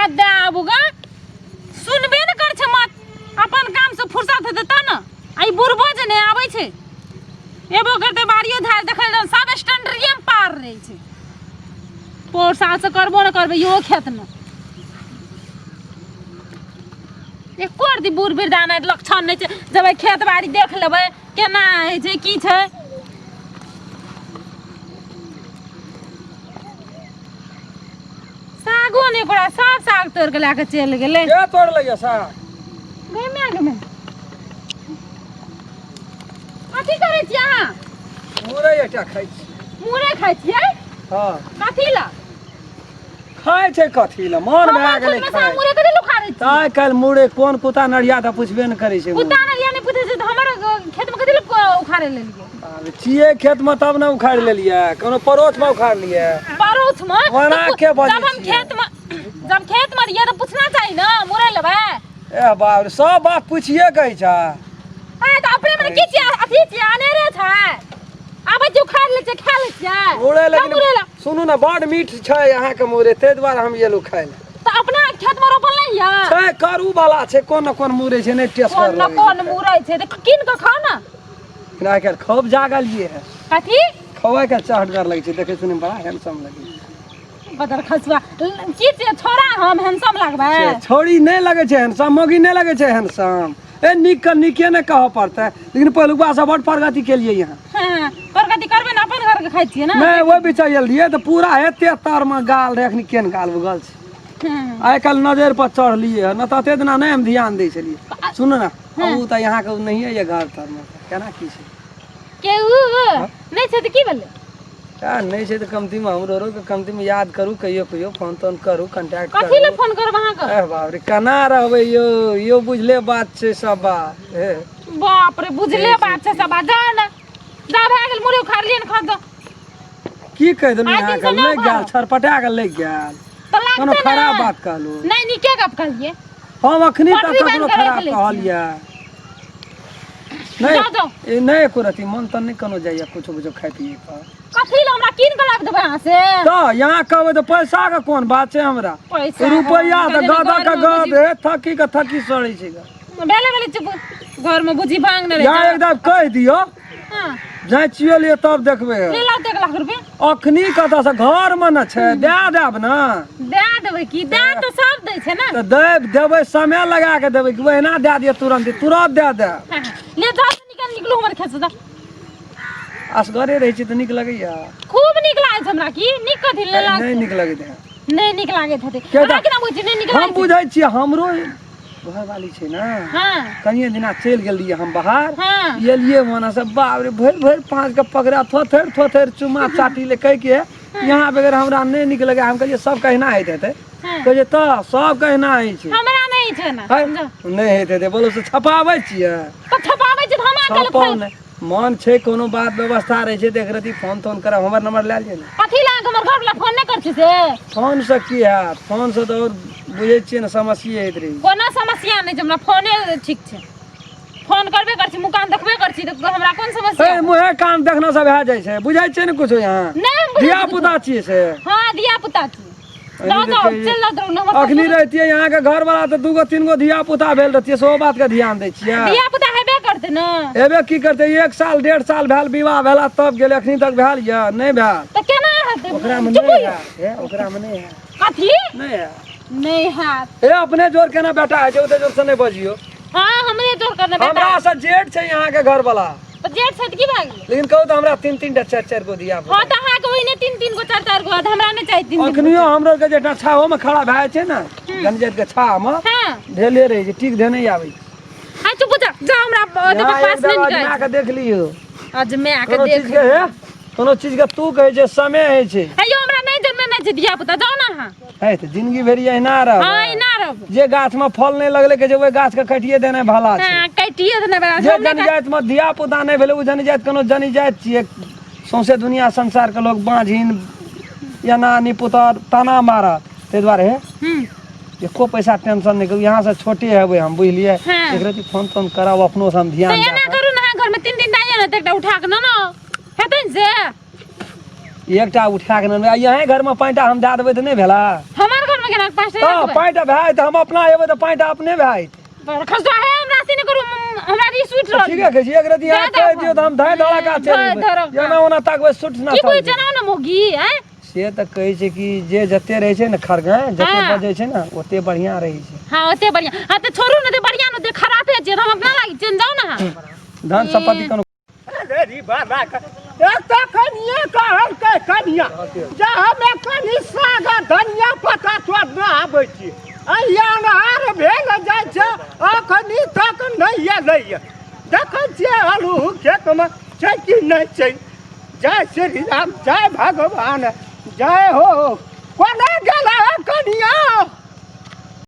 खेत दए आबू गा सुनबे ने कर छै मत अपन काम से फुर्सत हेतै तब ने आ ई बुढ़बो जे नहि आबै छै एबो करतै बाड़ियो धार देखै लए सब स्टैंडरिये मे पार रहै छै पोर साल से करबो ने करबै इहो खेतमे एको रति बूढ़ वृद्धा नहि लक्षण नहि छै जेबै खेत बाड़ी देख लेबै केना होइ छै की छै सागो नहि ओकरा सब साग तोड़ के लए के चलि गेलै के तोड़ लैया साग? गै माय गै माय। कथी करै छियै अहाँ? मुरई एकटा खाइ छी। मुरई खाइ छियै? हँ। कथी लए? खाइ छै कथी लए, मन भए हमर गेलै खेतमे खाइ। से मुरई कथी लए उखाड़ै छियै? आइ काल्हि मुरई कोन कुत्ता नरिया तऽ पुछबे ने करै छै। कुत्ता नरिया नहि पूछै छै तऽ हमर खेतमे कथी लए उखाड़े लेलियै? आब छियै खेतमे तब ने उखाड़ि लेलियै, कोनो पड़ोसमे उखाड़ि लियै? पड़ोसमे ओना के बजै जब हम छियै? खेतमे जब खेतमे रहियै तऽ पूछना चाही ने मुरई लेबै? ए बाप रे, सब बात पुछिए कहै छै। ए तऽ अपने मने की छियै, अथी छियै, अनेरे छै, आबै छियै उखाड़ि लै छियै, खा लै छियै। मुरई सब लेकिन मुरई लए सुनू ने, बड मीठ छै अहाँके मुरई, ताहि दुआरे हम एलहुँ खाइ लए। तऽ अपना खेतमे रोपल नहि यऽ? छै, करू वाला छै, कोन ने कोन मुरई छै, नहि टेस्ट कोन ने कोन मुरई छै तऽ कीन कऽ खाउ ने। लेकिन आइ काल्हि खूब जागलियै है। कथी? खवाइ के चहटगर लगै छै, देखै सुनै बड़ा हैंडसम लगै छै। बदर खसुआ की छियै छोड़ा, हम हैंडसम लगबै? से छौड़ी नहि लगै छै हैंडसम, मौगी नहि लगै छै हैंडसम। ए नीक के नीके ने कहऽ पड़तै, लेकिन पहिलुका से बड़ प्रगति केलियै यहाँ। हाँ, प्रगति करबै ने, अपन घरके खाइ छियै ने। नहि, ओहि बीच आयल रहियै तऽ पूरा एते तरमे गाल रहै, अखनी केहन गाल उगल छै। आइ काल्हि नजरि पर चढ़लियै हँ, नहि तऽ एते दिना नहि हम ध्यान दै छलियै। सुनू ने, ओ तऽ यहाँके नहिए यऽ घर तरमे, केना की छै? के उ नहि छै तऽ की भेलै? आ नहि छै तऽ कमतीमे हमरो के कमतीमे याद करू, कहियो कहियो फोन तोन करू, कॉन्टैक्ट कथी लए करू। फोन करब अहाँके? ए बाप रे, केना रहबै यौ? यौ बुझले बात छै सब बात हे। बाप रे, बुझले बात छै सब बात। जाउ ने, जा, भए गेल, मुड़ी उखाड़लियै ने, खा दो। की कहि देलहुँ आइ दिन अहाँके? से नहि लागि गेल उखाड़ब। छरपटा के लागि गेल। तऽ लागतै कोनो ने। खराब बात कहलहुँ? नहि, नीके गप कहलियै। हम अखनी तक पटरी ककरो बान्हि कऽ राखि खराब लै छियै। कहलियै नहि? जाउ, जाउ। ए नहि, एको रति मन तऽ नहि कोनो जाइए कुछो कुछो खाइ पिए पर। कथी लए हमरा कीन कऽ लाबि देबै अहाँ से? तऽ यहाँ कहबै तऽ पैसा के कोन बात छै हमरा? पैसा रुपैआ तऽ गदा के घरमे गद हे, थकी के थकी सड़ै छै ग। भेले भेले, चुप, घरमे बुझी भांग नहि रहै यहाँ छै। एकदम कहि दियौ। हाँ। जाँचियो लिअ तब देखबै। ले लाउ तऽ 1 लाख रुपया। अखनी कतऽसँ? घरमे ने छै, दए देब ने। दए देबै की? दए तऽ सब दै छै ने। तऽ दे देबै, समय लगा के देबै कि ओहिना दए दिअ? तुरन्त तुरन्त दए देब। हाँ, ले जाओ तऽ निकल, निकलू हमर खेत से तऽ। असगरे रहै छी तऽ नीक लगैया? खूब नीक लागै छै हमरा। की नीक कथी ले नहि लागै? नीक लगैत है? नहि नीक लागैत हेतै। के अहाँ केना बुझै छी नहि नीक हम लागै छै? बुझै छियै, हमरो घरवाली छै ने। कनिये दिना चलि गेल रहियै हम बाहर। एलियै वहाँ से, बाप रे, भरि भरि पाँच के पकड़ा थोथरि थोथरि चुमा चाटी ले, कहि के यहाँ बगैर हमरा नहि नीक लगै। हम कहलियै सब कहिना होइत हेतै। कहै छै तऽ सब कहिना होइ छै। हमरा नहि छै ना। है, नहि होइत हेतै, बोलो से छपाबै छियै। तऽ छपाबै छै तऽ हमरा कहलक। छपाउ नहि, मन छै कोनो बात व्यवस्था रहै छै तऽ एक रति फोन तोन करब, हमर नंबर लए लिअ ने। कथी लए अहाँके हमर घरवला फोन नहि करै छै से? फोन से की हैत? फोन से तऽ आओर बुझै छियै ने, समस्ये होइत रहै छै। कोनो समस्या नहि छै हमरा, फोने ठीक छै, फोन करबे करै छी, मुँह कान देखबे करै छी तऽ हमरा कोन समस्या? ए मुँहे कान देखना सब भए जाइ छै, बुझै छियै ने कुछो यहाँ? नहि, हम बुझै धिया छी। पुता छियै से। हँ, धिया पुता छी। जाओ जाओ, चल जाओ, द्रोण हमर। अखनी रहितियै अहाँके घर वाला तऽ दूगो तीन गो धिया पुता भेल रहतियै, सेहो बात के ध्यान दै छियै? धिया पुता हेबे करतै ने। हेबे की करतै? एक साल 1.5 साल भेल विवाह भेला तब गेल, अखनी तक भेल यऽ नहि भेल। तऽ केना हेतै? ओकरामे चुप नहि होइए। हैत, हे ओकरामे नहि हैत। कथी नहि हैत? नहि हैत। हे अपने जोर केना बेटा होइ छै, ओते जोर से नहि बजियौ। हँ, हमरे जोर करने बेटा। हमरा से जेठ छै अहाँके घर वाला। तऽ जेठ छै तऽ की भए गेलै? लेकिन कहू तऽ हमरा तीन तीन टा चारि चारि गो धिया हँ, तऽ अहाँके ओहिने तीन तीन गो चारि चारि गो, तऽ हमरा नहि चाही तीन तीन गो। अखनियो हमरो के जे छाहो में खड़ा भए जाइ छै ने, गंजत के छाह में धेले रहै छै, टीक धेने आबै छै। हाँ, चुप हो जा, जा, हमरा यहाँ बकवास एक नहि दफा निकाल। अजमा के देख लियौ। अजमा के कोनो देख चीज के, हे कोनो चीज के तू कहै छै समय होइ छै। अयो, हमरा नहि जनमे नहि छै धिया पुता, जाउ ने अहाँ। है तऽ जिंदगी भरि एहिना रहबै? हाँ, एना रहब। जे गाछ में फल नहि लगलै, कहै छै ओहि गाछ के काटिए देनाइ भला छै। हाँ, काटिए देने बड़ा। जे जनजाति में धिया पुता नहि भेलै, ओ जनजाति कोनो जनजाति छियै? सौंसे दुनिया संसार के लोग बाँझिन या नानी पुतर ताना मारत, ताहि दुआरे हे एको पैसा टेंशन नहि करू, यहाँ से छोटे हेबै हम, बुझलियै? एक रति फोन तोन करब, अपनो से हम ध्यान तऽ एना दए करू ने, अहाँ घरमे तीन तीन टा यऽ ने, तऽ एकटा उठा कऽ ने हेतै ने से? कऽ। एकटा उठा के ने, यहीं घर में 5 टा हम दए देबै तऽ नहि भेला? हमर घरमे में केना 5 टा तऽ रखबै? 5 टा भए जेतै, हम अपना एबै तऽ 5 टा अपने भए जेतै। खसुआ हे, हमरा से नहि करू, हमरा ई सुति रहल। ठीके कहै छी, एक रति अहाँ दे कहि दे दियौ तऽ हम धाँइ धड़ाका चलि धर- धरब। जेबै। एना ओना ताकबै सुट ना की चलबै। बुझै छै ने मोगी आँय? से तऽ कहै छै कि जे जते रहै छै ने खरगाँ जते हाँ। बजै छै ने ओते बढ़िआँ रहै छै। हाँ, ओते बढ़िया। हाँ तऽ छोड़ू ने, ते बढ़िया ने, ते खराबे छै, हम अपना लागी चलि जाउ ने अहाँ। धन संपत्ति कोनो रे बाबा के एतऽ कनिए कहलकै कनिया जे हमे कनि साग आ धनिया पत्ता तोड़ने आबै छी, अहिया अन्हार भेल जाइ छै, अखनी तक नहि एलैए। देखै छियै आलू खेतमे छै कि नहि छै। जय श्री राम, जय भगवान, जय हो। कोना गेल कनिया?